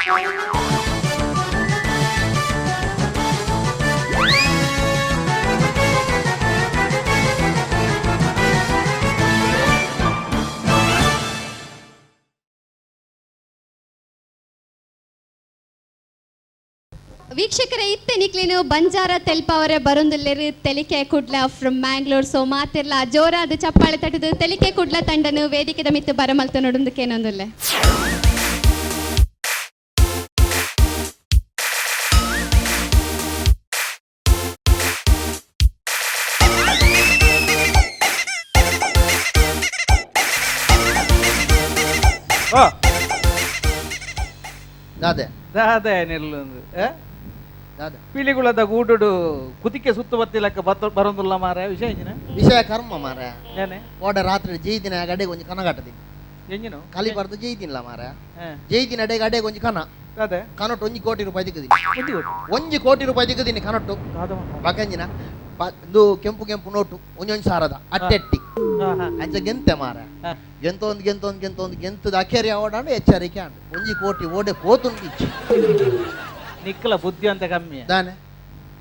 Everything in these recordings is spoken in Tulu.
ವೀಕ್ಷಕರೇ, ಇತ್ತೆ ನಿಕ್ಲೇನು ಬಂಜಾರ ತೆಲ್ಪಾವರೆ ಬರೊಂದುಲ್ಲೆರ್ ತೆಲಿಕೆ ಕುಡ್ಲ ಫ್ರಮ್ ಮ್ಯಾಂಗ್ಳೂರ್. ಸೊ ಮಾತಿರ್ಲ ಜೋರಾದ ಚಪ್ಪಾಳೆ ತಟ್ಟದು ತೆಲಿಕೆ ಕುಡ್ಲ ತಂಡನು ವೇದಿಕೆದ ಮಿತ್ತು ಬರಮಲ್ತ ನೋಡೊಂದಕ್ಕೇನೊಂದುಲ್ಲೆ. ಓ. ದಾದೆ? ದಾದೆ ನಿಲ್ಲೊಂದು? ದಾದೆ? ಪಿಲಿಗುಳದ ಗೂಡುಡು ಕುದಿಕೆ ಸುತ್ತು ಬತ್ತಿಲಕ್ಕ ಬತ್ತ ಬರೊಂದುಲ್ಲ ಮಾರ, ವಿಷಯ ಎಂಜಿನ? ವಿಷಯ ಕರ್ಮ ಮಾರ. ಏನೆ? ಓಡ ರಾತ್ರಿ ಜೈದಿನ ಗಡೆಗೆ ಒಂಜಿ ಕನ ಕಟ್ಟದಿನಿ. ಎಂಜಿನ? ಕಲಿ ಬರ್ದು ಜೈದಿಲ್ಲ ಮಾರ. ಜೈದಿನ ಅಡೆಗೆ ಅಡೆಗೆ ಒಂಜಿ ಕನ. ದಾದೆ? ಕನಟ್ಟು 1 ಕೋಟಿ ರೂಪಾಯಿ ದಿಕ್ಕದಿನಿ. ಒಂಜಿ ಕೋಟಿ? 1 ಕೋಟಿ ರೂಪಾಯಿ ದಿಕ್ಕದಿನಿ ಕನಟ್ಟು. ದಾದ ಮಾರ್ರೆ? ಬಕಂಜಿನ ಇದು ಕೆಂಪು ಕೆಂಪು ನೋಟು, ಒಂಜೊಂಜಿ ಸಾರದ ಅಟ್ಟೆಟ್ಟಿ. ಹಾ, ಹಾ. ಅಂಚ ಗೆಂತೆ ಮಾರ. ಗೆಂತೊಂದು ಗೆಂತೊಂದು ಗೆಂತೊಂದು ಗೆಂತದ ಅಖೇರಿ ಓಡಾಂಡ ಎಚ್ಚರಿಕೆ ಆಂಡ್ 1 ಕೋಟಿ ಓಡೆ ಪೋತುಂಡು. ನಿಕ್ಕಲ ಬುದ್ಧಿ ಅಂತ ಕಮ್ಮಿ. ದಾನೆ?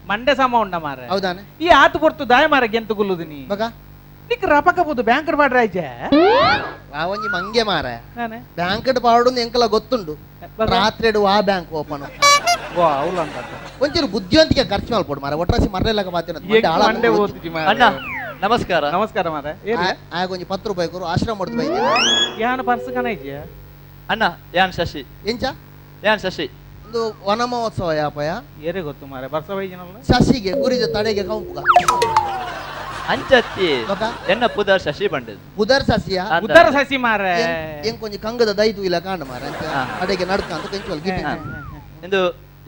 ಮಂಡೆ ಸಮ ಉಂಡ ಮಾರ. ಹೌದಾನೆ? ಈ ಆತು ಪೊರ್ತು ದಾಯ ಮಾರ ಗೆಂತು ಗುಲ್ಲುದು ನೀ? ಬಗ? ನಿಕ್ ರಪಕ ಬೋದು ಬ್ಯಾಂಕ್ ಮಾಡ್ರ ಆಯ್ಚೆ. ಆ ಒಂಜಿ ಮಂಗೆ ಮಾರ. ನಾನೆ? ಬ್ಯಾಂಕ್ ಪಾಡುಂದು ಎಂಕಲ ಗೊತ್ತುಂಡು. ಬಗ? ರಾತ್ರಿ ಆ ಬ್ಯಾಂಕ್ ಓಪನ್. ವಾ, ಅವ್ಲು ಅಂತ. ಒಂಚೂರು ಬುದ್ಧಿವಂತಿಕೆ ಖರ್ಚು ಮಲ್ಪೊಡು ಮಾರ, ಒಟ್ರಾಸಿ ಮರ್ರೆಲ್ಲಕ ಮಾತಿನ. ಮಂಡೆ ಓದ್ತಿಜಿ ಮಾರ್ರೆ. ಅಣ್ಣ, ನಮಸ್ಕಾರ. ನಮಸ್ಕಾರ ಮಾರ. ಆಗ ಒಂಜಿ 10 ರೂಪಾಯಿ ಕೊರು, ಆಶ್ರಮ ಹೊಡ್ದು ಬೈದೆ. ಯಾನ ಪರ್ಸ್ ಕನ ಇಜ್ಜೆ. ಅಣ್ಣ, ಯಾನ್ ಶಶಿ. ಎಂಚ? ಯಾನ್ ಶಶಿ. ಒಂದು ವನ ಮಹೋತ್ಸವ ಯಾಪಯ? ಏರೆ ಗೊತ್ತು ಮಾರೆ, ಬರ್ಸ ಬೈಜಿನಲ್ಲ. ಶಶಿಗೆ ಗುರಿದ ತಡೆಗೆ ಕಂಪುಗ. ಅಂಚತ್ತಿ. ಬಕ? ಎನ್ನ ಪುದರ್ ಶಶಿ ಬಂಡದ್. ಪುದರ್ ಶಶಿಯ? ಉದರ ಶಶಿ ಮಾರೆ. ಎಂಕ್ ಒಂಜಿ ಕಂಗದ ದೈದು ಇಲ್ಲ ಕಾಂಡ ಮಾರ ಅಂಚ. ಅಡೆಗೆ ನಡ್ಕ ಅಂತ ಕೆಂಚುವಲ್ ಗಿಟ್ಟಿ. ಇಂದು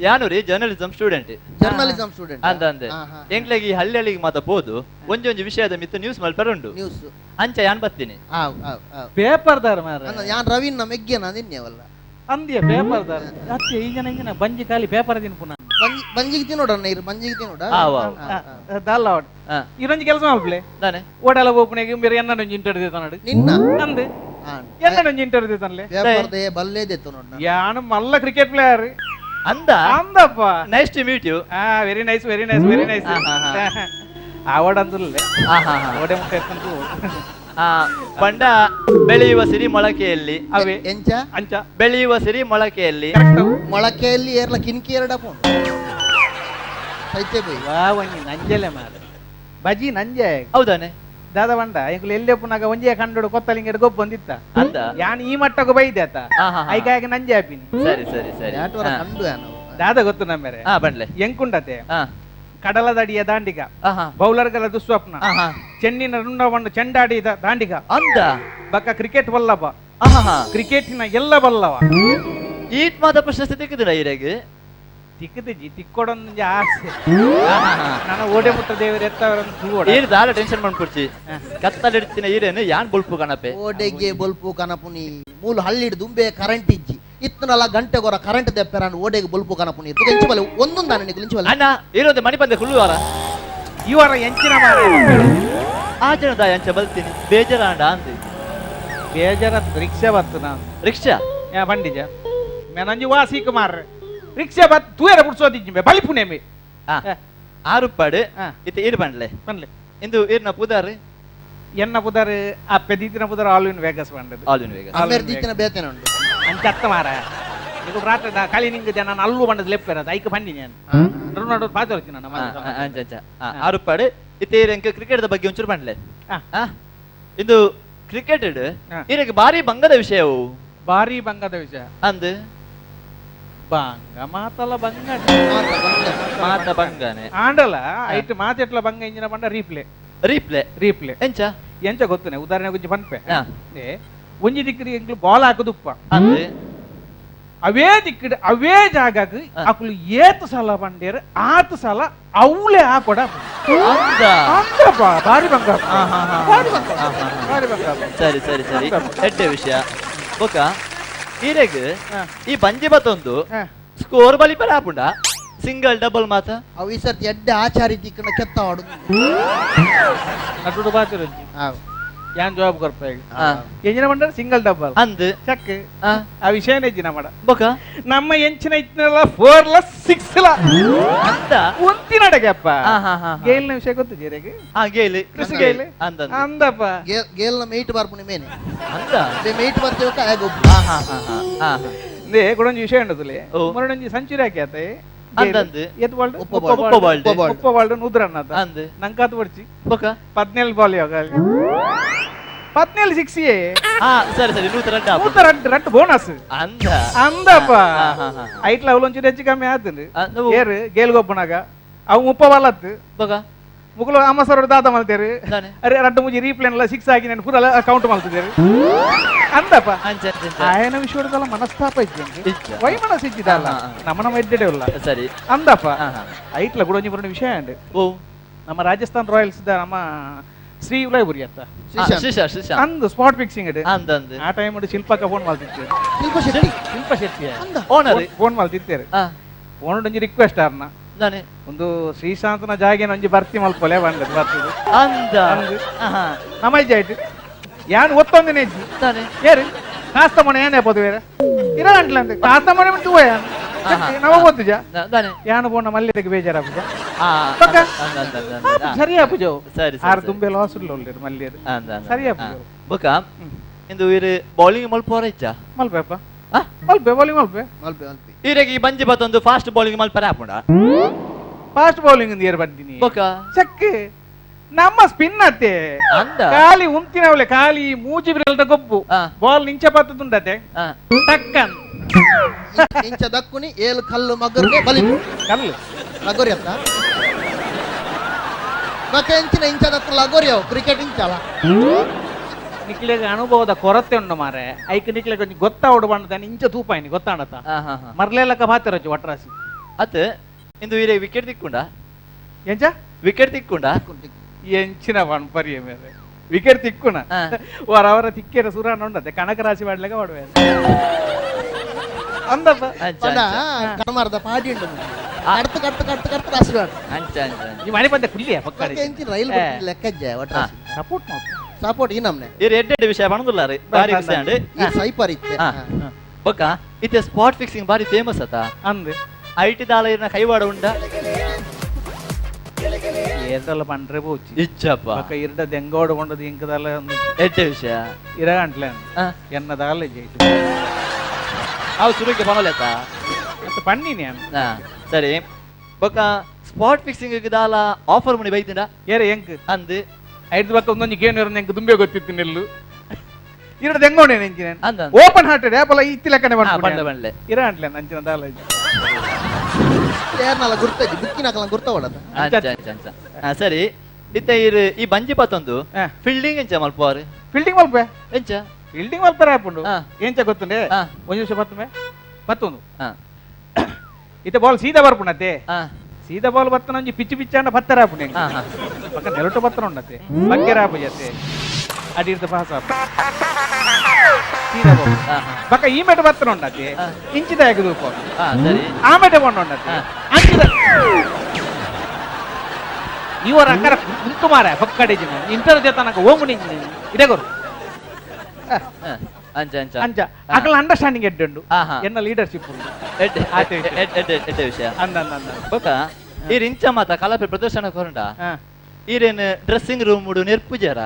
ಯಾನುರಿ ಜರ್ನಲಿಸಂ ಸ್ಟೂಡೆಂಟ್. Journalism student? ಅಂದ ಅಂದೆ. ಎಂಕ್ಲೆಗ್ ಈ ಹಳ್ಳಿ ಹಳ್ಳಿಗೆ ಮಾತ ಪೋದು ಒಂಜಿ ಒಂಜಿ ವಿಷಯದ ಮಿತ್ತು ನ್ಯೂಸ್ ಮಲ್ಪರುಂಡು. ನ್ಯೂಸ್. ಅಂಚ ಯಾನ್ ಬತ್ತೀನಿ. ಆವ್ ಆವ್ ಆವ್. ಪೇಪರ್ ದಾರ ಮಾರೆ. ಅಣ್ಣ, ಯಾನ್ ರವೀನ್ ನಮ್ಮ ಎಗ್ಗೆನ ನಿನ್ನೆವಲ್ಲ. ಅಂದ್ಯ ಪೇಪರ್ ದಾರ ಅತ್ತೆ, ಈ ಜನ ಇಂಜಿನ ಬಂಜಿ ಖಾಲಿ ಪೇಪರ್ ದಿನ ಪುನಃ. ಬಂಜಿ ಬಂಜಿಗೆ ತಿನ್ನೋಡಣ್ಣ, ಇರು ಬಂಜಿಗೆ ತಿನ್ನೋಡ. ಆವ್, ಆವ್. ದಾಲ್ಲ ಅವಡ್. ಇರೊಂಜಿ ಕೆಲಸ ಮಲ್ಪಲೆ. ದಾನೆ? ಓಡಾಲ ಓಪನೆಗೆ ಬೇರೆ ಎನ್ನ ಒಂಜಿ ಇಂಟರ್ವ್ಯೂ ದೇತನಾಡು. ನಿನ್ನ? ಅಂದ್. ಎನ್ನ ಒಂಜಿ ಇಂಟರ್ವ್ಯೂ ದೇತನ್ಲೆ. ಪೇಪರ್ they ಬಲ್ಲೆ ದೆತ್ತು ನೋಡ. ಯಾನು ಮಲ್ಲ ಕ್ರಿಕೆಟ್ ಪ್ಲೇಯರ್. ಅಂದ? Andappa. Nice to meet you. ಆ, very nice, very nice, very nice. ಹಾ, ಹಾ, ಆವಡ್ ಅಂದುಲ್ಲೆ ಓಡೆ ಮುಟ್ಟ ಎತ್ತಂತು. ಪಂಡ ಬೆಳೆಯುವ ಸಿರಿ ಮೊಳಕೆಯಲ್ಲಿ ಅವೇ. ಎಂಚ? ಅಂಚ. ಬೆಳೆಯುವ ಸಿರಿ ಮೊಳಕೆಯಲ್ಲಿ. ಕರೆಕ್ಟ್. ಮೊಳಕೆಯಲ್ಲಿ ಏರ್ಲ ಕಿನ್ಕಿ ಎರಡ ಪೋಂಡು ಸೈತೆ ಪೋಯಿ. ವಾ, ಒಂಜಿ ನಂಜಲೆ ಮಾರ, ಬಜಿ ನಂಜೆ. ಹೌದಾನೆ? ದಾದ ಬಂಡ, ಎಂಕುಲು ಎಲ್ಲೆ ಪುನಾಗ ಒಂಜೇ ಕಂಡೋಡು ಕೊತ್ತಲಿಂಗಡ್ ಗೊಬ್ಬ ಬಂದಿತ್ತ. ಅಂದ? ಯಾನ್ ಈ ಮಟ್ಟకు ಬೈದೆ ಆತ. ಹಾ, ಹಾ, ಹಾ. ಐಕಾಗಿ ನಂಜೆ ಆಪಿನಿ. ಸರಿ ಸರಿ ಸರಿ. ಯಾಟವರ ಕಂಡು ಯಾನು. ದಾದ ಗೊತ್ತು ನಮ್ಮೆರೆ? ಹಾ, ಬಂಡ್ಲೆ. ಎಂಕುಂಡತೆ. ಕಡಲದಡಿಯ ದಾಂಡಿಗ. ಬೌಲರ್ಗಳ ದುಸ್ವಪ್ನ. ಹಾ, ಹಾ. ಚೆನ್ನಿನ ರುಂಡವನ್ನು ಚೆಂಡಾಡಿದ ದಾಂಡಿಗ. ಅಂದ? ಬಕ್ಕ ಕ್ರಿಕೆಟ್ ವಲ್ಲಭ. ಆಹಾ. ಕ್ರಿಕೆಟಿನ ಎಲ್ಲ ಬಲ್ಲವ. ಈತ್ ಮಾತ ಪ್ರಶಸ್ತಿ ತಿಕ್ಕಿದಿಲ್ಲ ಈರೆಗ್? ತಿಕ್ಕದಿಜಿ, ತಿಕ್ಕೊಡೊಂದು ಆಸೆ. ನಾನು ಓಡೆ ಮುಟ್ಟ ದೇವರು ಎತ್ತವರನ್ನು ತೂವಡ. ಈರ್ ದಾಲ ಟೆನ್ಷನ್ ಮಾಡ್ಕೊಡ್ಚಿ, ಕತ್ತಲಿಡ್ತಿನ ಈರೇನು ಯಾನ್ ಬೊಲ್ಪು ಕಣಪೆ. ಓಡೆಗೆ ಬೊಲ್ಪು ಕನಪುನಿ? ಮೂಲು ಹಳ್ಳಿಡ್ ದುಂಬೆ ಕರೆಂಟ್ ಇಜ್ಜಿ, ಇತ್ತನಲ ಗಂಟೆ ಗೊರ ಕರೆಂಟ್ ದೆಪ್ಪೆರಾನ್ ಓಡೆಗೆ ಬೊಲ್ಪು ಕನಪುನಿ? ಎಂಚ ಬಲೆ ಒಂದೊಂದಾನೆ ನಿಕುಲು ಇಂಚ ಬಲೆ. ಅಣ್ಣ, ಈರೊಂದು ಮಣಿ ಬಂದೆ ಕುಳ್ಳುವಾರ. ಇವರ ಎಂಚಿನ ಮಾರ್ರೆ? ಆ ಜನದ ಅಂಚ ಬಲ್ತೀನಿ, ಬೇಜಾರಾಂಡ ಅಂದು. ಬೇಜಾರ ರಿಕ್ಷಾ ಬತ್ತು ನಾನು. ರಿಕ್ಷಾ? ಯಾ ಬಂಡಿಜ ಮೆನಂಜಿ ವಾಸಿಕ್ ಮಾರ್ರೆ, ರಿಕ್ಷಾ ಬತ್ ತೂಯರ ಬುಡ್ಸೋದಿಜ್ಜಿ ಬಲಿಪುನೆ ಮೇ. ಆ ಆರುಪ್ಪಾಡು. ಇತ್ತೆ ಈರ್ ಬಂಡ್ಲೆ. ಬನ್ಲೆ. ಇಂದು ಈರ್ನ ಪುದಾರ್? ಎನ್ನ ಪುದರ್ ಅಪ್ಪೆ ದೀತಿನ ಪುದರ್ ಆಲ್ವಿನ್ ವೇಗಸ್ ಬಂಡದು. ಆಲ್ವಿನ್ ವೇಗಸ್. ಅಮ್ಮೇರ್ ದೀತಿನ ಬೇತೇನೆ ಉಂಡು. ಅಂಚ ಅತ್ತ ಮಾರ, ನಿಕುಲು ರಾತ್ರಿ ಕಲಿ ನಿಂಗೆ ನಾನು ಅಲ್ಲು ಬಂಡದ ಲೆಪ್ಪೆರ ಐಕ್ ಬಂಡಿ ನಾನು ನಡು ನಡು ಪಾತ್ರ ನಾನು. ಅಂಚ ಅಂಚ. ಆರುಪ್ಪಾಡು, ಇತ್ತೆ ಈರ್ ಎಂಕ್ ಕ್ರಿಕೆಟ್ the ಬಗ್ಗೆ ಒಂಚೂರು ಬಂಡ್ಲೆ. ಇಂದು ಕ್ರಿಕೆಟ್ ಈರೆಗ್ ಬಾರಿ ಬಂಗದ ವಿಷಯವು. ಭಾರಿ ಬಂಗದ ವಿಷಯ. ಅಂದ್. ಬಂಗ ಮಾತಲ್ಲ ಬಂಗ. ಮಾತ ಬಂಗನೆ. ಆಂಡಲ ಐಟ್ ಮಾತೆಟ್ಲ ಬಂಗ ಇಂಜಿನ ಬಂಡ ರೀಪ್ಲೆ. ರೀಪ್ಲೆ? ರೀಪ್ಲೆ. ಎಂಚ? ಎಂಚ ಗೊತ್ತನೆ, ಉದಾಹರಣೆ ಒಂಜಿ ಪನ್ಪೆ. ಏ, ಒಂಜಿ ದಿಕ್ಕಿಗೆ ಎಂಕ್ಲು ಬಾಲ್ ಹಾಕುದುಪ್ಪ. ಅಂದ್. ಅವೇ ದಿಕ್ಕಿಡ್ ಅವೇ ಜಾಗಕ್ಕೆ ಅಕುಲು ಏತ್ ಸಲ ಬಂಡೇರ್ ಆತ್ ಸಲ ಅವಲೇ ಹಾಕೊಡ. ಅಂದ? ಅಂದ್ರಪ್ಪ, ಭಾರಿ ಬಂಗ. ಹಾ, ಹಾ, ಹಾ. ಭಾರಿ ಬಂಗ. ಹಾ, ಹಾ, ಹಾ. ಭಾರಿ ಬಂಗ. ಸರಿ ಸರಿ ಸರಿ, ಎಡ್ಡೆ ವಿಷಯ. ಬೊಕ ಈರೆಗ್ ಈ ಬಂಜಿ ಬತ್ತೊಂದು ಸ್ಕೋರ್ ಬಲಿ ಪರ ಆಪುಂಡ, ಸಿಂಗಲ್ ಡಬಲ್ ಮಾತ? ಅವು ಈ ಸರ್ತಿ ಎಡ್ಡೆ ಆಚಾರಿ ತಿಕ್ಕನ ಕೆತ್ತ ಆಡು. ನಟುಡು ಬಾತಿರೊಂಜಿ. ಆವ್. ಯಾನ್ ಜವಾಬ್ ಕೊರ್ಪ ಎಂಜಿನ ಮಂಡ ಸಿಂಗಲ್ ಡಬ್ಬಲ್ ಅಂದ್ ಚಕ್ ಆ ವಿಷಯ ನೆಜ್ಜಿ ನಮ್ಮಡ ಬೊಕ ನಮ್ಮ ಎಂಚಿನ ಇತ್ತಿನಲ್ಲ 4 ಲ 6 ಲ ಅಂತ ಒಂತಿನಡೆಗೆ ಅಪ್ಪ ಗೇಲ್ನ ವಿಷಯ ಗೊತ್ತು ಜೀರೆಗೆ ಗೇಲ್ ಕ್ರಿಸ್ ಗೇಲ್ ಅಂದಪ್ಪ ಗೇಲ್ನ ಮೇಟ್ ಬರ್ಪುನಿ ಮೇನೆ ಅಂದ ಮೇಟ್ ಬರ್ತೇವಕ್ಕ ಆಗೋಬ್ಬು ಇಂದೇ ಕೊಡೊಂಜಿ ವಿಷಯ ಉಂಡದುಲೆ ಮರಡೊಂಜಿ ಸೆಂಚುರಿ ಹಾಕಿ ಆತ ಅಂದಂದು ಏತ್ ಬಾಲ್ಡ್ ಮುಪ್ಪ ಬಾಲ್ಡ್ ನೂದು ರನ್ ಆತ ನಂಕಾತು ಬರ್ಚಿ ಬೊಕ 17 ಬಾಲ್ ಯಾವಾಗ 17 ಸಿಕ್ಸ್ ಸರಿ ಸರಿ ನೂತ ರಡ್ಡು ರಡ್ಡು ಬೋನಸ್ ಅಂದ ಅಂದಪ್ಪ ಐಟ್ಲ ಅವಲೊಂಚೂರು ಹೆಚ್ಚು ಕಮ್ಮಿ ಆತಂದು ಏರು ಗೇಲ್ಗೊಬ್ಬನಾಗ ಅವು ಮುಪ್ಪ ಬಾಲ್ ಆತು ಬೊಕ ಮುಗುಲು ಅಮ್ಮಸರೋಡು ದಾದ ಮಲ್ತೇರು ಅರೆ ರಡ್ಡು ಮುಜಿ ರೀಪ್ಲೇನ್ ಎಲ್ಲ ಸಿಕ್ಸ್ ಆಗಿ ನಾನು ಪೂರ ಕೌಂಟ್ ಮಲ್ತಿದ್ದೇರು ಅಂದಪ್ಪ ಆಯನ ವಿಷಯದಲ್ಲ ಮನಸ್ತಾಪ ಇಜ್ಜಿ ವೈ ಮನಸ್ಸು ಇಜ್ಜಿದಲ್ಲ ನಮ್ಮ ನಮ್ಮ ಎಡ್ಡೆ ಇಲ್ಲ ಸರಿ ಅಂದಪ್ಪ ಐಟ್ಲ ಗುಡೊಂಜಿ ಬರೋಣ ವಿಷಯ ಉಂಡು ನಮ್ಮ ರಾಜಸ್ಥಾನ್ ರಾಯಲ್ಸ್ ನಮ್ಮ ಶ್ರೀ ಉಲೈಬುರಿ ಅಂತ ಅಂದು ಸ್ಪಾಟ್ ಫಿಕ್ಸಿಂಗ್ ಇಡು ಆ ಟೈಮ್ ಶಿಲ್ಪಕ್ಕ ಫೋನ್ ಮಲ್ತಿತ್ತು ಶಿಲ್ಪ ಶೆಟ್ಟಿ ಫೋನ್ ಮಲ್ತಿತ್ತೇರು ಫೋನ್ ಒಂಜಿ ರಿಕ್ವೆಸ್ಟ್ ಆರ್ನ ಒಂದು ಶ್ರೀಶಾಂತನ ಜಾಗೆನ ಒಂಜಿ ಭರ್ತಿ ಮಲ್ಪೊಲೆ ಬಂದದ್ದು ಬರ್ತದೆ ಅಂದ ನಮ್ಮ ಇಜ್ಜಿ ಆಯ್ತು ಯಾನ್ ಒತ್ತೊಂದಿನ ಇಜ್ಜಿ ಏರು ಕಾಸ್ತ ಮನೆ ಏನೇ ಪೋದು ಬೇರೆ ಇರ ಅಂಟ್ಲ ಅಂತ ಕಾಸ್ತ ಮನೆ ಬಿಟ್ಟು ಹೋಯ ನಮ ಗೊತ್ತುಜ ಯಾನು ಪೋಣ ಮಲ್ಲಿದಕ್ಕೆ ಬೇಜಾರಾಪುಜ ಸರಿ ಆಪುಜ ಸರಿ ಆರು ತುಂಬೆ ಲಾಸ್ ಉಳ್ಳಿರು ಮಲ್ಲಿಯರು ಸರಿ ಆಪುಜ ಬೊಕ ಇಂದು ಇರು ಬೌಲಿಂಗ್ ಮಲ್ಪೋರ ಇಜ್ಜ ಮಲ್ಪೆಪ್ಪ ಮಲ್ಪೆ ಬೌಲಿಂಗ್ ಮಲ್ಪೆ ಮಲ್ಪೆ ಮಲ್ಪೆ ಈರೆಗೆ ಈ ಬಂಜಿ ಬತ್ತೊಂದು ಫಾಸ್ಟ್ ಬೌಲಿಂಗ್ ಮಲ್ಪರೆ ಆಪುಂಡ ಫಾಸ್ಟ್ ಬೌಲಿಂಗ್ ಏರ್ ಬಂದಿನಿ ಬೊಕ ಚಕ್ ನಮ್ಮ ಸ್ಪಿನ್ ಅತ್ತೆ ಖಾಲಿ ಉಂತಿನವಲೆ ಖಾಲಿ ಮೂಜಿ ಬಿರಲ್ದ ಗೊಬ್ಬು ಬಾಲ್ ನಿಂಚ ಪತ್ತದುಂಡತೆ ಟಕ್ಕನ್ ಇಂಚ ದಕ್ಕುನಿ ಏಳು ಕಲ್ಲು ಮಗರ್ಗೆ ಬಲಿ ಕಲ್ಲು ಲಗೋರಿ ಅಂತ ಬಕ ಇಂಚಿನ ಇಂಚ ದಕ್ಕು ಲಗೋರಿ ಅವು ಕ್ರಿಕೆಟ್ ಇಂಚಲ ನಿಕ್ಲೆಗ್ ಅನುಭವದ ಕೊರತೆ ಉಂಡು ಮಾರೆ ಐಕ್ ನಿಕ್ಲೆಗ್ ಒಂಜಿ ಗೊತ್ತಾವಡು ಬಂದ ಇಂಚ ತೂಪಾಯಿನಿ ಗೊತ್ತಾಡತ ಮರ್ಲೆಲಕ್ಕ ಬಾತಿರಚ್ಚು ಒಟ್ರಾಸಿ ಅತ್ ಇಂದು ಈರೆ ವಿಕೆಟ್ ತಿಕ್ಕೊಂಡ ಎಂಚ ವಿಕೆಟ್ ತಿಕ್ಕೊಂಡ ಎಂಚಿನ ಪನ್ಪರಿಯ ಮೇಲೆ ವಿಕೆಟ್ ತಿಕ್ಕುಣ ಅವರ ಅವರ ತಿಕ್ಕೆರ ಸುರಾನ ಉಂಡತೆ ಕನಕ ರಾಶಿ ಮಾಡ್ಲಿಕ್ಕೆ ಮಾಡುವೆ ಅಂದಪ್ಪ ಕರ್ಮಾರ್ದ ಪಾಡಿ ಉಂಟು ಕಡ್ತು ಕಡ್ತು ಕಡ್ತು ಕಡ್ತು ರಾಶಿ ಮಾಡು ಈ ಮನೆ ಬಂದೆ ಕುಲ್ಲಿಯ ಪಕ್ಕ ಎಂಚಿನ ರೈಲ್ ಲೆಕ್ಕಜ್ಜ ಒಟ್ರಾಸಿ ಸಪೋರ್ಟ್ ಮಾಡು ಸಪೋರ್ಟ್ ಈ ನಮ್ನೆ ಇರು ಎಡ್ಡೆಡ್ ವಿಷಯ ಪಣದುಲ್ಲಾರಿ ಬಾರಿ ವಿಷಯ ಅಂಡ್ ಈ ಸೈಪರ್ ಇತ್ತೆ ಬೊಕ್ಕ ಇತ್ತೆ ಸ್ಪಾಟ್ ಫಿಕ್ಸಿಂಗ್ ಬಾರಿ ಫೇಮಸ್ ಅತ ಅಂದ್ I T ದಾಳ ಇರ್ನ ಕೈವಾಡ ಉಂಡ ಏದಲ್ಲ ಪಂಡ್ರೆ ಪೋಚಿ ಇಚ್ಚಪ್ಪ ಬೊಕ ಇರ್ಡ ದೆಂಗೋಡು ಕೊಂಡದು ಇಂಕದಲ್ಲ ಎಡ್ಡೆ ವಿಷಯ ಇರ ಗಂಟ್ಲೆ ಎನ್ನದಾಲ ಜೈತು ಅವು ಸುರುಕ್ಕೆ ಪಣಲೆತ್ತ ಮತ್ತೆ ಪನ್ನಿನಿ ಸರಿ ಬೊಕ್ಕ ಸ್ಪಾಟ್ ಫಿಕ್ಸಿಂಗ್ ದಾಲ ಆಫರ್ ಮುನಿ ಬೈತಿಂಡ ಏರೆ ಎಂಕ್ ಅಂದ್ ಐದು ಬಕ್ಕ ಒಂದೊಂದು ಗೇನು ಇರೋದು ಎಂಕ್ ದುಂಬೆ ಗೊತ್ತಿತ್ತು ನಿಲ್ಲು ಇರಡ ದೆಂಗೋಣೆ ಎಂಚಿನ ಓಪನ್ ಹಾರ್ಟೆಡ್ ಏಪಲ ಇತ್ತಿ ಲೆಕ್ಕನೆ ಬಂಡ್ಲೆ ಬಂಡ್ಲೆ ಇರ ಅಂಟ್ಲೆ ಅಂಚಿನ ದಾಲ ಏರ್ನಲ ಗುರ್ತಜ್ಜಿ ಬುಕ್ಕಿನಕಲ ಗುರ್ತ ಓಡದ ಸರಿ ಇತ್ತ ಇರು ಈ ಬಂಜಿ ಪತ್ತೊಂದು ಫೀಲ್ಡಿಂಗ್ ಎಂಚ ಮಲ್ಪವಾರು ಫೀಲ್ಡಿಂಗ್ ಮಲ್ಪೆ ಎಂಚ ಫೀಲ್ಡಿಂಗ್ ಮಲ್ಪರೆ ಆಪುಂಡು ಎಂಚ ಗೊತ್ತುಂಡೆ ಒಂಜಿ ನಿಮಿಷ ಬತ್ತುಮೆ ಬತ್ತೊಂದು ಇತ್ತ ಬಾಲ್ ಸೀದಾ ಬರ್ಪುಂಡತ್ತೆ ಸೀದಾ ಬಾಲ್ ಬತ್ತನ ಒಂಜಿ ಪಿಚ್ಚು ಪಿಚ್ಚಾಂಡ ಬತ್ತರ ಆಪುಂಡು ಪಕ್ಕ ನೆಲಟು ಬತ್ತನ ಉಂಡತ್ತೆ ಬಗ್ಗೆರ ಆಪುಜತ್ತೆ ಅಡಿರ್ದ ಪಾಸ ಸೀದಾ ಬಾಲ್ ಪಕ್ಕ ಈ ಮೇಟ ಬತ್ತನ ಉಂಡತ್ತೆ ಇಂಚಿದ ಯಾಕೆ ದೂಪ ಆ ಮೇಟ ಬೊಂಡ ಉಂಡತ್ತೆ ಅಂಚಿದ ಇವರ ಅಕ್ಕರ ಕುಂತು ಮಾರ ಪಕ್ಕಡೆ ಜನ ಇಂಟರ್ ಜೊತೆ ಓಮು ನಿಂಚಿನ ಇದೇ ಗುರು ಅಂಚ ಅಂಚ ಅಂಚ ಅಕಲ ಅಂಡರ್ಸ್ಟ್ಯಾಂಡಿಂಗ್ ಎಡ್ಡೆ ಉಂಡು ಎನ್ನ ಲೀಡರ್ಶಿಪ್ ಉಂಡು ಎಡ್ಡೆ ವಿಷಯ ಅಂದ ಅಂದ ಅಂದ ಬೊಕ ಈರ್ ಇಂಚ ಮಾತ ಕಲಾಪೆ ಪ್ರದರ್ಶನ ಕೊರಂಡ ಈರೇನು ಡ್ರೆಸ್ಸಿಂಗ್ ರೂಮ್ ಉಡು ನೆರ್ಪುಜಾರ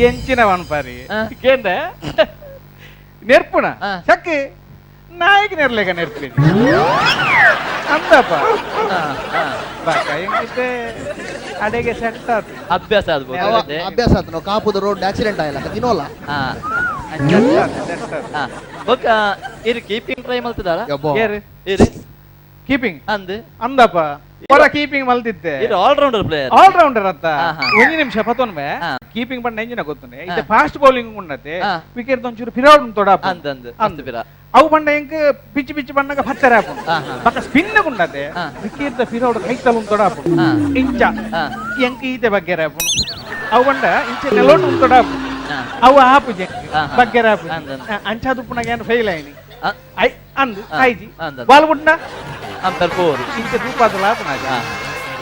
ಎಂಚಿನ ವನ್ಪಾರಿ ಕೇಂದ್ರ ನೆರ್ಪುಣ ಚಕ್ ನಾಯಕ ನೆರ್ಲೇಕ ನೆರ್ಪಿ ಅಂದಪ್ಪ ಬಾಕ ಎಂಕಿತ್ತೆ ಅಡೆಗೆ ಸೆಟ್ ಆತು ಅಭ್ಯಾಸ ಆದ ಅಭ್ಯಾಸ ಆತು ನಾವು ಕಾಪುದ ರೋಡ್ ಆಕ್ಸಿಡೆಂಟ್ ಆಯಿಲ್ಲ ತಿನ್ನೋಲ್ಲ ಬೊಕ ಇರು ಕೀಪಿಂಗ್ ಟ್ರೈ ಮಲ್ತದಾರ ಏರು ಇರು ಕೀಪಿಂಗ್ ಅಂದ್ ಅಂದಪ್ಪ ಹೊರ ಕೀಪಿಂಗ್ ಮಲ್ತಿದ್ದೆ ಇರು ಆಲ್ ರೌಂಡರ್ ಪ್ಲೇಯರ್ ಆಲ್ ರೌಂಡರ್ ಅಂತ ಒಂಜಿ ನಿಮಿಷ ಪತ್ತೊನ್ಮೆ ಕೀಪಿಂಗ್ ಪಂಡ ಎಂಜಿನ ಗೊತ್ತುಂಡೆ ಇತ್ತೆ ಫಾಸ್ಟ್ ಬೌಲಿಂಗ್ ಉಂಡತೆ ವಿಕೆಟ್ ಒಂಚೂರು ಫಿರೌಟ್ ತೊಡ ಅಂದ್ ಅಂದ್ ಅಂದ್ ಪಿರ ಅವು ಪಂಡ ಎಂಕ್ ಪಿಚ್ಚು ಪಿಚ್ಚು ಪಣ್ಣಗ ಪತ್ತೆರೆ ಆಪುಂಡು ಬೊಕ ಸ್ಪಿನ್ ಉಂಡತೆ ವಿಕೆಟ್ ದ ಫಿರೌಟ್ ಕೈತಲ್ ತೊಡ ಆಪುಂಡು ಇಂಚ ಎಂಕ್ ಈತೆ ಬಗ್ಗೆರೆ ಆಪುಂಡು ಅವು ಪಂಡ ಇಂಚ ನೆಲೋಟ್ ಉಂತೊಡ ಆಪುಂಡು ಅವು ಆಪುಜೆ ಬಗ್ಗೆರೆ ಆಪುಜೆ ಅಂಚಾದುಪ್ಪುನಾಗ ಏನು ಫೈಲ್ ಆಯ್ನಿ I ಅಂದ್ ಆಯ್ಜಿ ಬಾಲ್ ಬುಡ್ನ ಅಂಪರ್ ಫೋರ್ ಇಂಚ ತೂಪಾದಲ ಆಪುನಾಗ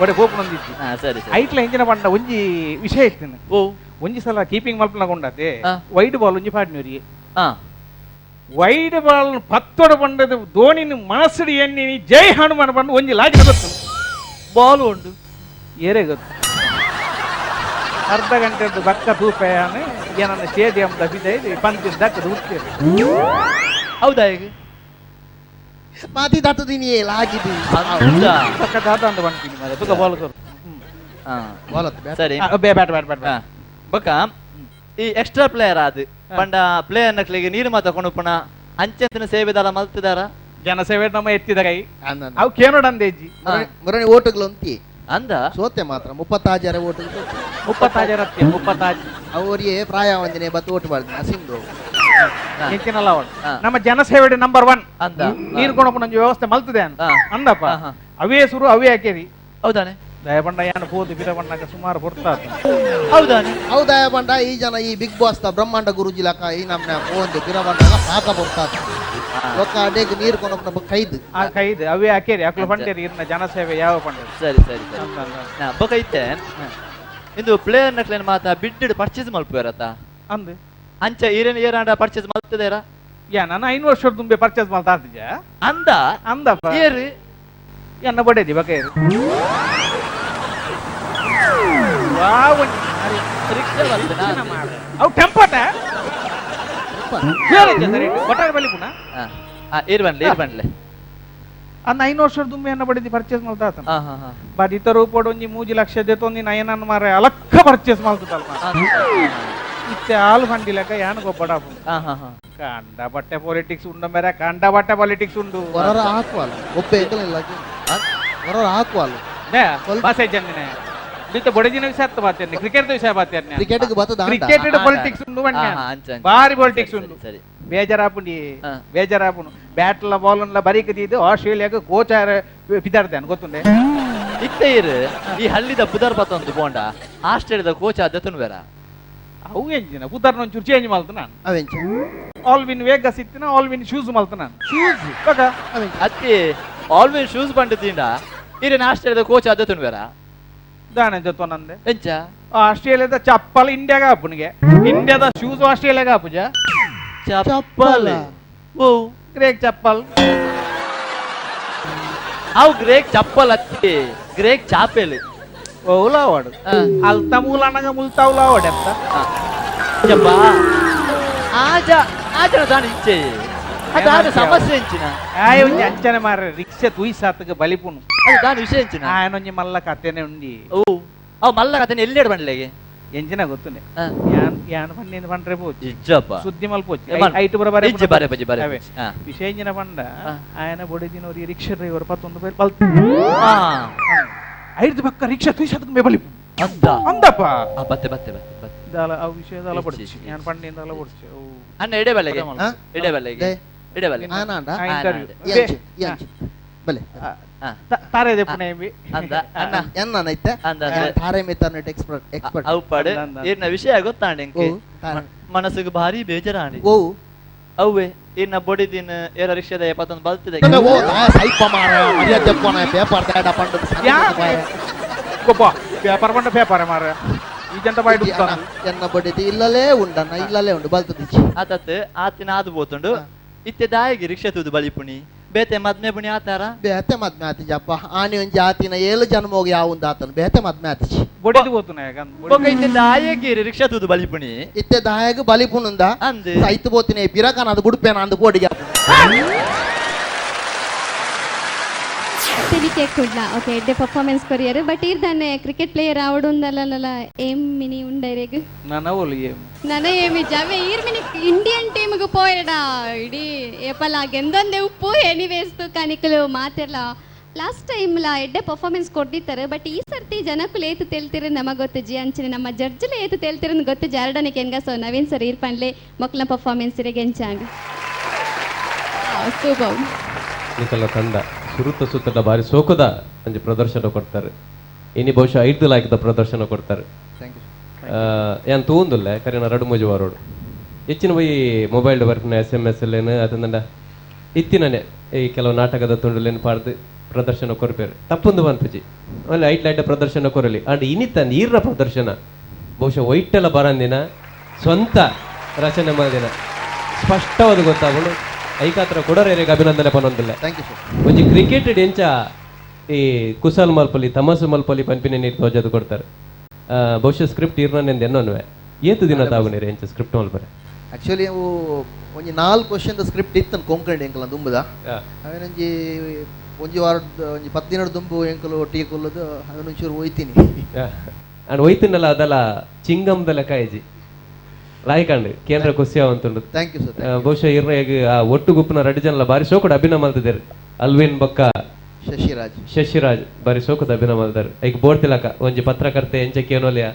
ಒಡೆ ಪೋಪುನೊಂದಿಜ್ಜಿ. ಸರಿ. ಐಟ್ಲ ಎಂಜಿನ ಪಂಡ ಒಂಜಿ ವಿಷಯ ಇತ್ತಿನ. ಓ ಒಂಜಿ ಸಲ ಕೀಪಿಂಗ್ ಮಲ್ಪನ ಕೊಂಡಾತೆ ವೈಡ್ ಬಾಲ್ ಒಂಜಿ ಪಾಡ್ನೂರಿಗೆ. ವೈಡ್ ಬಾಲ್ ಪತ್ತೊಡ ಪಂಡದು ಧೋನಿನ ಮನಸ್ಸುಡು ಎಣ್ಣಿ ಜೈ ಹನುಮಾನ್ ಪಂಡ ಒಂಜಿ ಲಾಗಿನ ಗೊತ್ತು ಬಾಲ್ ಉಂಡು ಏರೇ ಗೊತ್ತು. ಅರ್ಧ ಗಂಟೆದ್ದು ಬಕ್ಕ ತೂಪೆಯಾನೆ ಏನನ್ನ ಸ್ಟೇಡಿಯಂ ದಬಿದ ಪಂತಿನ ದಕ್ಕದ ಹುಡ್ತೇವೆ. ಹೌದಾ? ಈಗ ಮಾತಿ ದಾತದಿನಿ ಲಾಗಿದಿ ಪಕ್ಕ ದಾತ ಅಂತ ಬಂತೀನಿ ಮಾರೆ ತುಕ ಬಾಲ್ ಕೊರು. ಸರಿ bat bat bat ಬೊಕ್ಕ ಈ ಎಕ್ಸ್ಟ್ರಾ ಪ್ಲೇಯರ್ ಅದು ಪಂಡ ಪ್ಲೇಯರ್ ನಕ್ಲಿಗೆ ನೀರು ಮಾತ ಕೊನುಪುಣ ಅಂಚೆಂತಿನ ಸೇವೆದಾರ ಮಲ್ತಿದಾರ ಜನಸೇವೆ ನಮ್ಮ ಎತ್ತಿದ ಕೈ ಅವು ಕೇನೋಡ ಅಂದೇಜಿ ಮುರಣಿ ಓಟುಗಳು ಅಂತಿ ಅಂದ ಸೋತೆ ಮಾತ್ರ 36 ಓಟು 36 36 ಅವರಿಗೆ ಪ್ರಾಯ ಒಂದಿನೇ ಬತ್ತು ಓಟು ಮಾಡಿದ ಸಿಂಧು ಹೆಚ್ಚಿನಲ್ಲ ಅವಳು ನಮ್ಮ ಜನಸೇವೆ ನಂಬರ್ 1 ಅಂದ ನೀರು ಕೊಣಪುನ ವ್ಯವಸ್ಥೆ ಮಲ್ತದೆ ಅಂದಪ್ಪ. ಅವೇ ಸುರು ಅವೇ ಹಾಕೇರಿ. ಹೌದಾನೆ? ದಯಬಂಡ ಏನು ಪೋದು ಬಿರಬಣ್ಣಕ ಸುಮಾರು ಕೊಡ್ತಾ. ಹೌದಾನೆ? ಹೌದು ದಯಬಂಡ ಈ ಜನ ಈ ಬಿಗ್ ಬಾಸ್ ದ ಬ್ರಹ್ಮಾಂಡ ಗುರುಜಿ ಲಕ ಈ ನಮ್ಮ ಒಂದು ಬಿರಬಂಡ ಪಾಕ ಕೊಡ್ತಾ ಲೊಕ್ಕ ಅಡೇಗ್ ನೀರು ಕೊನಪುನ ಕೈದು ಆ ಕೈದು ಅವೇ ಹಾಕೇರಿ ಅಕ್ಲು ಪಂಡೇರಿ ಇರ್ನ ಜನಸೇವೆ ಯಾವ ಪಂಡೇರಿ. ಸರಿ ಸರಿ ಸರಿ. ಬೊಕ ಇತ್ತೆ ಇಂದು ಪ್ಲೇಯರ್ ನಕ್ಲೇನ್ ಮಾತ ಬಿಡ್ಡಿಡ್ ಪರ್ಚೇಸ್ ಮಲ್ಪುವೆರತ ಅಂದು ಅಂಚ ಈರೇನ ಏರಾಂಡ ಪರ್ಚೇಸ್ ಮಲ್ತದೇರ? ಯಾ ನಾನು 5 ವರ್ಷದ ತುಂಬೆ ಪರ್ಚೇಸ್ ಮಲ್ತಾ ಆತಿಜ ಅಂದ ಅಂದಪ್ಪ ಏರು ಎನ್ನ ಬಡೇದಿ ಬಕ ಏರು ಅವು ಟೆಂಪೋಟ ಕೊಟ್ಟಾರ ಬಲಿ ಪುನಃ ಏರ್ ಬನ್ಲೆ ಏರ್ ಬನ್ಲೆ ಅಂದ 5 ವರ್ಷದ ತುಂಬೆ ಎನ್ನ ಬಡಿದಿ ಪರ್ಚೇಸ್ ಮಲ್ತಾ ಆತನ ಬಡಿತ ರೂಪೋಡು ಒಂಜಿ 3 ಲಕ್ಷ ದೆತ್ತೊಂದಿ ನಯನನ್ ಮಾರೆ ಅಲಕ್ಕ ಪರ್ಚೇಸ್ ಮಲ್ತದಲ್ಲ ಇತ್ತೆ ಹಾಲು ಫಂಡಿಲಕ ಯಾನ್ ಗೊಬ್ಬಡ ಕಂಡ ಬಟ್ಟೆ ಪಾಲಿಟಿಕ್ಸ್ ಉಂಡು ಮೇರೆ ಕಂಡ ಬಟ್ಟೆ ಪಾಲಿಟಿಕ್ಸ್ ಉಂಡು ಹೊರರ ಹಾಕುವಲ್ಲ ಒಬ್ಬ ಇಲ್ಲ ಹೊರರ ಹಾಕುವಲ್ಲ ಬಾಸೆ ಜಂದಿನ ಬಿತ್ತ ಬಡಜಿನ ವಿಷಯ ಅತ್ತ ಬಾತೇನೆ ಕ್ರಿಕೆಟ್ ವಿಷಯ ಬಾತೇನೆ ಕ್ರಿಕೆಟ್ ಬತ್ತದ ಕ್ರಿಕೆಟ್ ಪಾಲಿಟಿಕ್ಸ್ ಉಂಡು ಬಣ್ಣ ಬಾರಿ ಪಾಲಿಟಿಕ್ಸ್ ಉಂಡು. ಸರಿ ಬೇಜಾರಾಪುಂಡಿ ಬೇಜಾರಾಪುಂಡು ಬ್ಯಾಟ್ಲ ಬಾಲ್ ಬರೀಕ್ ತೀದು ಆಸ್ಟ್ರೇಲಿಯಾಗ ಕೋಚ್ ಪಿದಾಡ್ತೇನೆ ಗೊತ್ತುಂಡೆ ಇತ್ತೆ ಇರು ಈ ಹಳ್ಳಿದ ಪುದರ್ ಬತ್ತೊಂದು ಬೋಂಡ ಆಸ್ಟ್ರೇಲಿಯಾದ ಕೋಚ್ ಆದತನು ಬೇರ ಅವು ಎಂಜಿನ ಪುದರ್ನ ಒಂಚೂರು ಚೇಂಜ್ ಮಲ್ತು ನಾನು ಅವೆಂಚ ಆಲ್ವಿನ್ ವೇಗಸ್ ಇತ್ತಿನ ಆಲ್ವಿನ್ ಶೂಸ್ ಮಲ್ತು ನಾನು ಶೂಸ್ ಅತ್ತಿ ಆಲ್ವಿನ್ ಶೂಸ್ ಬಂಡಿದ್ದಿಂದ ಇರೇನ ಆಸ್ಟ್ರೇಲಿಯಾದ ಕೋಚ್ ಆದತನು ಬೇರ ದಾನ ಜೊತೆ ಎಂಚ ಆಸ್ಟ್ರೇಲಿಯಾದ ಚಪ್ಪಲ್ ಇಂಡಿಯಾಗ ಹಾಪುನಿಗೆ ಇಂಡಿಯಾದ ಶೂಸ್ ಆಸ್ಟ್ರೇಲಿಯಾಗ ಹಾಪುಜ ಚಪ್ಪಲ್ ಓ ಗ್ರೇಕ್ ಚಪ್ಪಲ್ ಅವು ಗ್ರೇಕ್ ಚಪ್ಪಲ್ ಅತ್ತಿ ಗ್ರೇಕ್ ಚಾಪೆಲ್ ಓಲಾವಾಡು ಅಲ್ತ ಮೂಲನಗ ಮುಲ್ತಾವ್ಲಾವಾಡು ಅಂತ ಜಬ್ಬಾ ಆಜ ಆಜನ ದಾನ ಇಚ್ಚೆ ಅದಾದ ಸಮಸ್ಯೆ ಎಂಚಿನ ಆಯ್ ಒಂಜಿ ಅಂಚನೆ ಮಾರ ರಿಕ್ಷೆ ತುಯ್ಸಾತಗ ಬಲಿಪುನು ಅದು ದಾನ ವಿಷಯ ಎಂಚಿನ ಆಯನೊಂಜಿ ಮಲ್ಲ ಕತೆನೆ ಉಂಡಿ ಓ ಅವು ಮಲ್ಲ ಕತೆನೆ ಎಲ್ಲೆಡು ಬಂಡ್ಲೆಗೆ ಎಂಜಿನ ಗೊತ್ತುನೆ ಯಾನ್ ಯಾನ್ ಪಂಡಿಂದ ಪಂಡ್ರೆ ಪೋಚಿ ಇಜ್ಜಪ್ಪ ಸುದ್ದಿ ಮಲ್ಪೋಚಿ ಐಟು ಬರ ಬಾರೆ ಇಜ್ಜೆ ಬಾರೆ ಬಜಿ ಬಾರೆ ವಿಷಯ ಎಂಜಿನ ಪಂಡ ಆಯನ ಬೊಡೆದಿನವ್ರು ರಿಕ್ಷಾ ಡ್ರೈವರ್ 19 ರೂಪಾಯಿ ಬಲ್ತು ಐದು ಪಕ್ಕ ರಿಕ್ಷಾ ತುಯ್ಸಾತಗ ಮೇ ಬಲಿಪು ಅಂದ ಅಂದಪ್ಪ ಬತ್ತೆ ಬತ್ತೆ ಬತ್ತೆ ಬತ್ತೆ ದಾಲ ಆ ವಿಷಯ ದಾಲ ಪಡ್ಚಿ ಯಾನ್ ಪಂಡಿಂದ ದಾಲ ಪಡ್ಚಿ ಅಣ್ಣ ಎಡೆ ಬಲ್ಲೆಗೆ ಎಡೆ ಬಲ್ಲೆಗೆ ಎಡೆ ಬಲ್ಲೆ ಆನಾಂಡ ಇಂಟರ್ವ್ಯೂ ಎಂಚಿ ಎಂಚಿ ಬಲೆ ತಾರೆ ದೆಪ್ಪುನೆ ಎಂಬಿ ಅಂದ ಅಣ್ಣ ಎನ್ನ ಐತೆ ಅಂದ ತಾರೆ ಮೇತನ ಎಕ್ಸ್ಪರ್ಟ್ ಎಕ್ಸ್ಪರ್ಟ್ ಅವು ಪಡೆ ಇರ್ನ ವಿಷಯ ಗೊತ್ತಾಂಡ ಎಂಕೆ ಮನಸ್ಸಿಗೆ ಭಾರಿ ಬೇಜಾರಾಂಡಿ ಓ ಅವ್ವೆ ಇನ್ನ ಬೊಡಿದಿನ ಏರ ರಿಕ್ಷಾದ 71 ಬಲ್ತಿದೆ ಓ ಸೈಪ ಮಾರ ಮರ್ಯಾದೆ ದೆಪ್ಪನ ಪೇಪರ್ ದಾಡ ಪಂಡ ಗೊಬ್ಬ ಪೇಪರ್ ಪಂಡ ಪೇಪರ್ ಮಾರ ಈ ಜಂಟ ಬಾಯ್ ಎನ್ನ ಬಡಿದಿ ಇಲ್ಲಲೇ ಉಂಡಣ್ಣ ಇಲ್ಲಲೇ ಉಂಡು ಬಲ್ತದಿಚ್ಚಿ ಆತತ್ ಆತಿನ ಆದು ಬೋತುಂಡು ಇತ್ತೆ ದಾಯಿಗೆ ರಿಕ್ಷಾ ತೂದು ಬಲಿಪುಣಿ ಬೇತೆ ಮದ್ಮೆ ಪುಣಿ ಆತಾರ ಬೇತೆ ಮದ್ಮೆ ಆತಿ ಜಪ್ಪ ಆನಿ ಒಂಜಿ ಆತಿನ 7 ಜನ್ಮೋಗಿ ಯಾವುಂದು ಆತನ ಬೇತೆ ಮದ್ಮೆ ಆತಿಚಿ ಬೊಡಿದು ಬೋತುನ ಬೊಕ ಇತ್ತೆ ದಾಯಗೆ ರಿಕ್ಷಾ ತೂದು ಬಲಿಪುಣಿ ಇತ್ತೆ ದಾಯಗ ಬಲಿಪುಣುಂದ ಅಂದ್ ಸೈತು ಬೋತಿನಿ ಪಿರಕನ ಅದು ಬುಡ್ಪೇನ ಅಂದು ಬೋಡಿಗೆ ತೆಲಿಕೆ ಕುಡ್ಲ ಓಕೆ ಎಡ್ಡೆ ಪರ್ಫಾರ್ಮೆನ್ಸ್ ಕೊರಿಯರ್ ಬಟ್ ಇರ್ದಾನೆ ಕ್ರಿಕೆಟ್ ಪ್ಲೇಯರ್ ಆವಡುಂದಲ್ಲ ಏಮ್ ಮಿನಿ ಉಂಡೈರೆಗ್ ನನ ಓಲು ಏಮ್ ನನ ಏಮಿ ಜಾವೆ ಈರ್ ಮಿನಿ ಇಂಡಿಯನ್ ಟೀಮ್ಗೆ ಪೋಯಡ ಇಡೀ ಏಪಲ ಗೆಂದೊಂದೆ ಉಪ್ಪು ಎನಿವೇಸ್ ಕಾನಿಕಲು ಮಾತೆಲ್ಲ ಲಾಸ್ಟ್ ಟೈಮ್ ಲಾ ಎಡ್ಡೆ ಪರ್ಫಾರ್ಮೆನ್ಸ್ ಕೊಟ್ಟಿರ್ತಾರೆ ಬಟ್ ಈ ಸರ್ತಿ ಜನಕ್ಕೂ ಏತು ತೇಲ್ತಿರ ನಮಗೆ ಗೊತ್ತು ಜಿ ಅಂಚನೆ ನಮ್ಮ ಜಡ್ಜ್ಲ ಏತು ತೇಲ್ತಿರ ಗೊತ್ತು ಜಾರಡನಿಗೆ ಹೆಂಗ. ಸೊ ನವೀನ್ ಸರ್ ಈರ್ಪನ್ಲೆ ಮಕ್ಕಳ ಪರ್ಫಾರ್ಮೆನ್ಸ್ ಇರಗೆ ಎಂಚಾಂಡ್ ಸೂಪರ್ ನಿಕಲ ತಂಡ ಸುರುತ ಸುತ್ತದ ಬಾರಿ ಸೋಕದ ಒಂಜಿ ಪ್ರದರ್ಶನ ಕೊಡ್ತಾರೆ. ಇನಿ ಬಹುಶಃ 5 ಲಾಖದ ಪ್ರದರ್ಶನ ಕೊಡ್ತಾರೆ. ಯಾನ್ ತೂಂದುಲ್ಲೆ ಕರಿನ ರಡು ಮೂಜಿ ವಾರೋಡು ಹೆಚ್ಚಿನ ಬೈ ಮೊಬೈಲ್ ಬರ್ಪಿನ SMS ಎಲ್ಲೇನು ಅತಂದಂಡ ಇತ್ತಿನನೆ ಈ ಕೆಲವು ನಾಟಕದ ತುಂಡುಲೇನು ಪಾಡ್ದು ಪ್ರದರ್ಶನ ಕೊರ್ಪೇರು. ತಪ್ಪೊಂದು ಪನ್ಪುಜಿ ಆಮೇಲೆ ಐಟ್ ಲೈಟ್ ಪ್ರದರ್ಶನ ಕೊರಲಿ. ಅಂಡ್ ಇನಿತ ನೀರ್ನ ಪ್ರದರ್ಶನ ಬಹುಶಃ ಒಯ್ಟೆಲ್ಲ ಬರಂದಿನ ಸ್ವಂತ ರಚನೆ ಮಾಡಿನ ಸ್ಪಷ್ಟವಾದ ಗೊತ್ತಾಗುಂಡು. ಐಕಾತ್ರ ಕೊಡರೇರಿಗೆ ಅಭಿನಂದನೆ ಪನೊಂದಿಲ್ಲ. Thank you sir. ಒಂಜಿ ಕ್ರಿಕೆಟ್ ಎಂಚ ಈ ಕುಸಲ್ ಮಲ್ಪಲಿ ತಮಾಸು ಮಲ್ಪಲಿ ಪನ್ಪಿನ ನೀರು ತೋಜದು ಕೊಡ್ತಾರೆ. ಬಹುಶಃ ಸ್ಕ್ರಿಪ್ಟ್ ಇರ್ನನ್ನೆಂದು ಎನ್ನೊನ್ವೆ ಏತು ದಿನ ತಾಗುನೇರಿ ಎಂಚ ಸ್ಕ್ರಿಪ್ಟ್ ಮಲ್ಪರೆ? ಆಕ್ಚುಲಿ ಅವು ಒಂಜಿ ನಾಲ್ಕು ಕ್ವಶನ್ ಸ್ಕ್ರಿಪ್ಟ್ ಇತ್ತನ್ ಕೊಂಕಣಿ ಎಂಕಲ ದುಂಬುದ. ಅವೇನೊಂಜಿ ಒಂಜಿ ವಾರದ ಒಂಜಿ 10 ದಿನದ ದುಂಬು ಎಂಕಲು ಒಟ್ಟಿಗೆ ಕೊಲ್ಲದು ಅವನೊಂಚೂರು ಒಯ್ತೀನಿ. ಅಂಡ್ ಒಯ್ತಿನಲ್ಲ ಅದಲ್ಲ ಚಿಂಗಮ್ದ ಲೆಕ್ಕ ಇಜ್ಜಿ ಲಾಯ್ಕಂಡ್ ಕೇಂದ್ರ ಖುಷಿ ಆವಂತುಂಡು. Thank you sir. ಬಹುಶಃ ಇರ್ನ ಆ ಒಟ್ಟು ಗುಂಪಿನ ರಡ್ಡು ಜನಲ ಬಾರಿ ಶೋಕುಡು ಅಭಿನಯ ಮಲ್ತಿದ್ದಾರೆ. ಅಲ್ವಿನ್ ಬೊಕ್ಕ ಶಶಿರಾಜ್. ಶಶಿರಾಜ್ ಬಾರಿ ಶೋಕದ ಅಭಿನಯ ಮಲ್ತಾರೆ. ಐಕ್ ಬೋರ್ತಿಲಕ ಒಂಜಿ ಪತ್ರಕರ್ತೆ ಎಂಚ ಕೇನೋಲಿಯ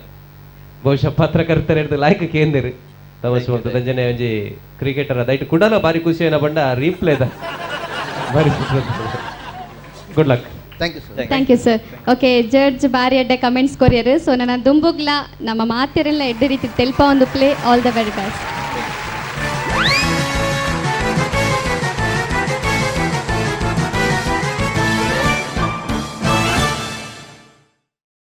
ಬಹುಶಃ ಪತ್ರಕರ್ತರ ಹಿಡ್ದು ಲಾಯ್ಕ್ ಕೇಂದಿರು ತಮಸು ಮಲ್ತು ದಂಜನೆ ಒಂಜಿ ಕ್ರಿಕೆಟರ್ ಅದ ಐಟ್ ಕುಡಲ ಬಾರಿ ಖುಷಿ ಏನ ಬಂಡ ರೀಪ್ಲೇ the ಬಾರಿ good luck. Thank you sir. Thank you sir. Okay judge ಬಾರಿ ಎಡ್ಡೆ ಕಮೆಂಟ್ಸ್ ಕೊರಿಯರ್. ಸೊ ನನ್ನ ದುಂಬುಗ್ಲ ನಮ್ಮ ಮಾತಿರೆಲ್ಲ ಎಡ್ಡೆ ರೀತಿ ತೆಲ್ಪ ಒಂದು play. All the very best.